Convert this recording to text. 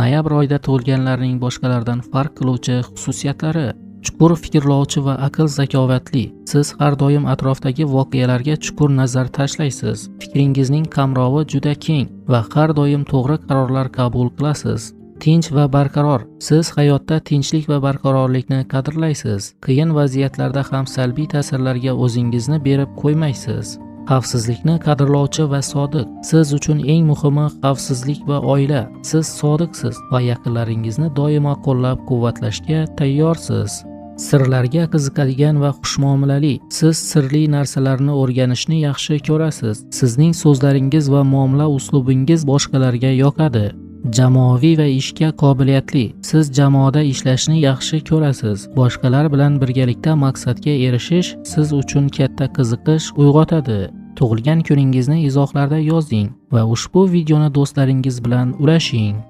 Noyabr oyida tug'ilganlarning boshqalardan farq qiluvchi xususiyatlari: chuqur fikrlovchi va aql zakovatli. Siz har doim atrofdagi voqealarga chuqur nazar tashlaysiz. Fikringizning qamrovi juda keng va har doim to'g'ri qarorlar qabul qilasiz. Tinch va barqaror. Siz hayotda tinchlik va barqarorlikni qadrlaysiz. Qiyin vaziyatlarda ham salbiy ta'sirlarga o'zingizni berib qo'ymaysiz. Xavfsizlikni qadrlovchi va sodiq. Siz uchun eng muhimi xavfsizlik va oila. Siz sodiqsiz va yaqinlaringizni doimo qo'llab-quvvatlashga tayyorsiz. Sirlarga qiziqadigan va xushmuomalali. Siz sirli narsalarni o'rganishni yaxshi ko'rasiz. Sizning so'zlaringiz va muomala uslubingiz boshqalarga yoqadi. Jamoaviy va ishga qobiliyatli. Siz jamoada ishlashni yaxshi ko'rasiz. Boshqalar bilan birgalikda maqsadga erishish siz uchun katta qiziqish uyg'otadi. Tug'ilgan kuningizni izohlarda yozing va ushbu videoni do'stlaringiz bilan ulashing.